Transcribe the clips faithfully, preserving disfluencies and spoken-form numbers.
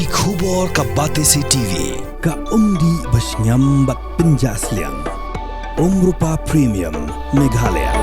Ki khubor ka Batesi T V, ka umdih ba shngiam bad pynjah sliang. Umrupa Premium, Meghalaya.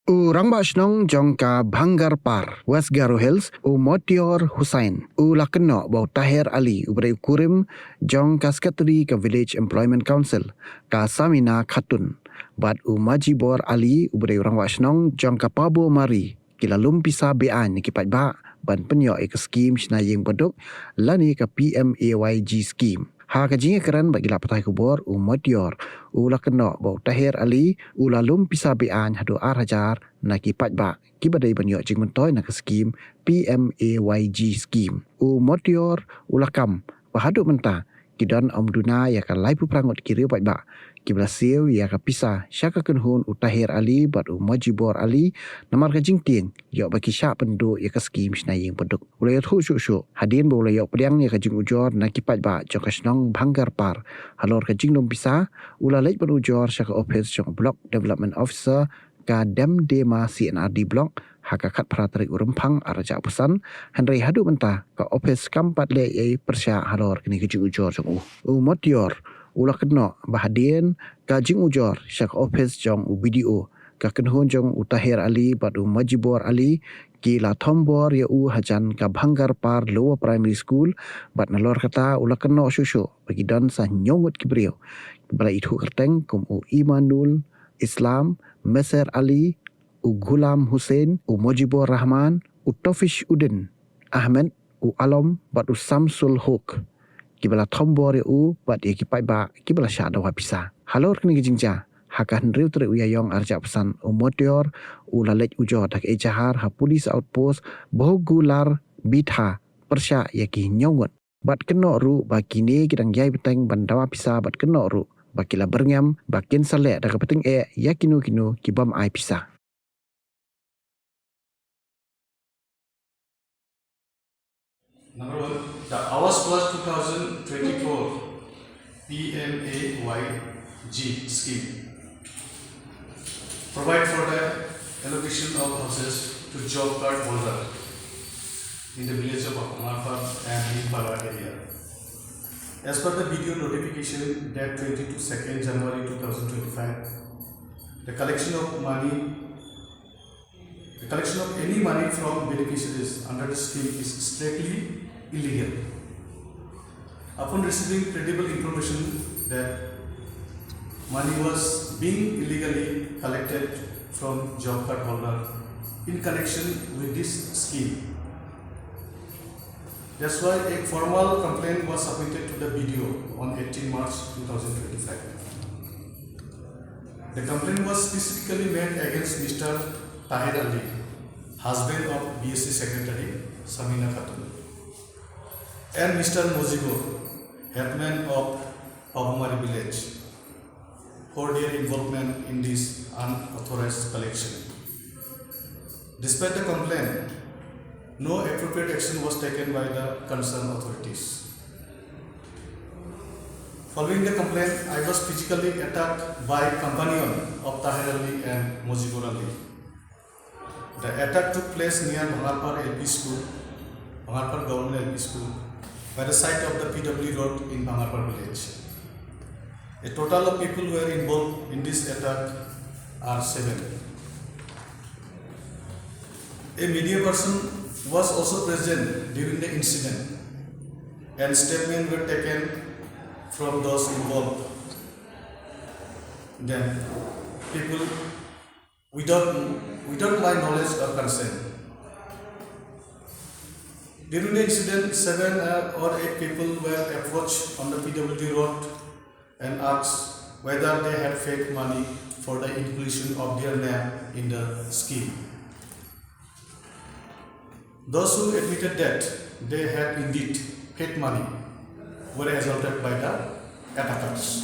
U rangbah shnong jong ka Bhangarpar, West Garo Hills, u Motior Hussain, u la kynnoh ba u Tahir Ali, u ba dei u kurim jong ka Secretary ka Village Employment Council, ka Samina Khatun, bad u Majibor Ali, u ba dei u rangbah shnong jong ka Pabo Mari, ki la lum pisa be-aiñ na ki paidbah ban pynïoh ïa ka skim shna ïing baduk lane ka P M A Y G skim. Ha ka jingïakren bad ki lad pathai khubor, u Motior u la kynnoh ba u Tahir Ali u la lum pisa be-aiñ haduh ar hajar na ki paidbah kiba dei ban ïoh jingmyntoi na ka skim P M A Y G skim. U Motior u la kam ba haduh mynta ki don ym duna ïa ka laiphew phra ngut ki riew paidbah kiba la siew ïa ka pisa sha ka kynhun u Tahir Ali bad u Mojibor Ali, namar ka jingtieng ïoh ba ki shah pynduh ïa ka skim shna ïing baduk. U la ïathuh shuh shuh hadien ba u la ïoh pdiang ïa ka jingujor na ki paidbah jong ka shnong Bhangarpar halor ka jinglum pisa, u la leit ban ujor sha ka ophis jong u Block Development Officer ka Demdema C and R D Block ha ka khatphra tarik u Rymphang arhajar arphew san, hynrei haduh mynta ka ophis kam pat leh ei ei pyrshah halor kane ka jingujor jong u. U Motior u la kynnoh ba hadien ka jingujor sha ka ophis jong u B D O, ka kynhun jong u Tahir Ali bad u Majibor Ali ki la thombor ïa u hajan ka Bhangarpar Lower Primary School, bad nalor kata u la kynnoh shuh shuh ba ki don sa hynñiew ngut ki briew ba la ithuh kyrteng kum u Imanul Islam, Meser Ali, u Ghulam Hussain, u Mojibur Rahman, u Tofish Uddin Ahmed, u Alom bad u Samsul Huk, kiba la thombor ïa u bad ïa ki paidbah kiba la shah dawa pisa. Halor kane ka jingjia, ha ka hynriew tarik u Ïaïong arhajar arphew san, u Motior u la leit ujor da ka ejahar ha Police Outpost Bahugular Bitha pyrshah ïa ki hynñiew ngut, bad kynnoh ruh ba kine ki dang ïai bteng ban dawa pisa, bad kynnoh ruh ba ki la byrngem ba kin sa leh da ka bteng eh ïa kino kino ki bym ai pisa. Number one, the Awas Plus two thousand twenty-four P M A Y G scheme provide for the allocation of houses to job card holder in the village of Amarpar and Nilpara area. As per the B D O notification dated twenty-two second January two thousand twenty-five, the collection of money, the collection of any money from beneficiaries under the scheme is strictly illegal. Upon receiving credible information that money was being illegally collected from job card holder in connection with this scheme, that's why a formal complaint was submitted to the B D O on eighteen March two thousand twenty-five. The complaint was specifically made against Mister Tahir Ali, husband of B S C secretary Samina Khatun, and Mister Mojibur, headman of Pabumari village, for their involvement in this unauthorized collection. Despite the complaint, no appropriate action was taken by the concerned authorities. Following the complaint, I was physically attacked by companion of Tahir Ali and Mojibur Ali. The attack took place near Bhangarpar L P School, Bhangarpar Government L P School, by the side of the P W Road in Bhangarpar village. A total of people were involved in this attack are seven. A media person was also present during the incident, and statements were taken from those involved. Then, people without, without my knowledge or consent. During the incident, seven, uh, or eight people were approached on the P W D road and asked whether they had paid money for the inclusion of their name in the scheme. Those who admitted that they had indeed paid money were assaulted by the attackers.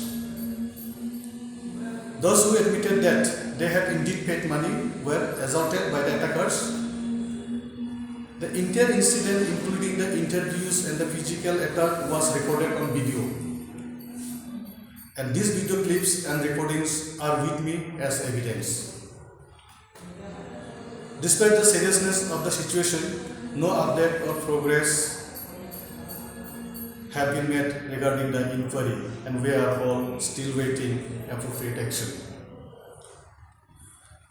Those who admitted that they had indeed paid money were assaulted by the attackers. The entire incident, including the interviews and the physical attack, was recorded on video. And these video clips and recordings are with me as evidence. Despite the seriousness of the situation, no update or progress have been made regarding the inquiry, and we are all still waiting appropriate action.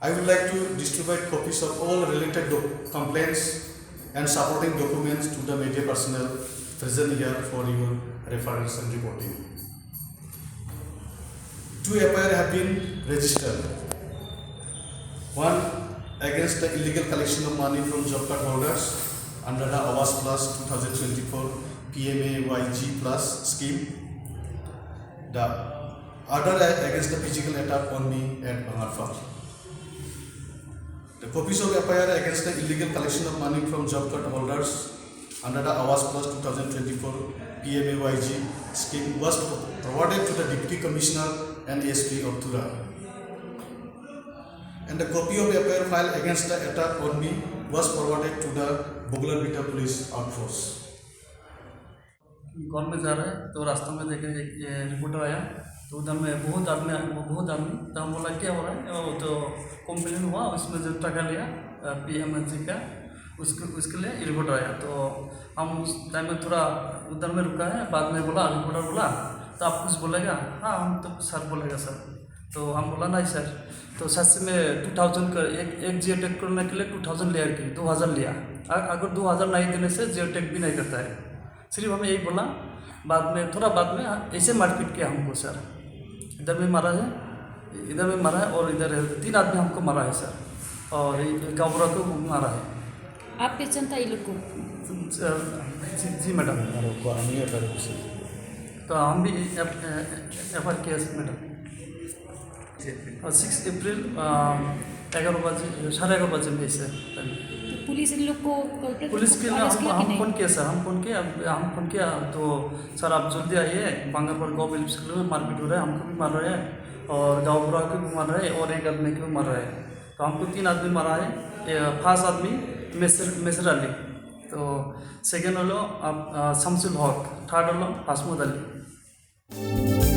I would like to distribute copies of all related doc- complaints and supporting documents to the media personnel present here for your reference and reporting. Two F I R have been registered. One against the illegal collection of money from job card holders under the Awas Plus two thousand twenty-four P M A Y G Plus scheme. The other against the physical attack on me at Bangarpha. The copies of F I R against the illegal collection of money from job card holders under the Awas Plus two thousand twenty-four P M A Y G scheme was forwarded to the Deputy Commissioner and S P of Tura. And the copy of F I R file against the attack on me was forwarded to the Boglanbita Police Outpost. Call में जा रहा है, तो रास्ता में देखे एक, ये रिपोर्टर आया, तो उधर में बहुत आदमी, बहुत आदमी, तो हम बोला क्या हो रहा है? वो तो कंप्लेन हुआ, उसमें जो टका लिया पी एम जी का, उसके उसके लिए रिपोर्टर आया। तो हम उस टाइम में थोड़ा उधर में रुका है, बाद में बोला, रिपोर्टर बोला, तो आप कुछ बोलेगा? हाँ, हम तो सर बोलेगा सर। तो हम बोला नहीं सर। तो सच में टू थाउजेंड का एक एक जियो टैग करने के लिए टू थाउजेंड लिया कि दो हज़ार लिया। अ- अगर दो हज़ार नहीं देने से जियो टैग भी नहीं करता है। सिर्फ हमें यही बोला। बाद में, थोड़ा बाद में ऐसे मारपीट किया हमको सर। इधर में मारा है, इधर में मारा है और इधर है, तीन आदमी हमको मारा है सर। और ये गाँव बूढ़ा को मारा है। आप पहचानता ये लोग को? जी, जी madam. Aro ko ani ya kare kusi. तो हम भी F I R case madam. और सिक्स अप्रैल एगारह बजे, साढ़े एगारह बजे में ऐसे। तो पुलिस इन लोग को कल्प्रिट पुलिस के लिए अरेस्ट हम किया कि हम नहीं? फोन किया सर, हम फोन किया, हम फोन किया तो सर आप जल्दी आइए, बांगरपुर गर्ल्स स्कूल में मारपीट हो रहा है, हमको भी मार रहे हैं और गाँव बूढ़ा को भी मार रहे हैं और एक आदमी को भी मार रहे हैं। तो हमको तीन आदमी मारा है। ये फर्स्ट आदमी मेसर मेसर अली, तो सेकेंड हलो आप अ, शमसुल हक, थर्ड हलो आसमत अली।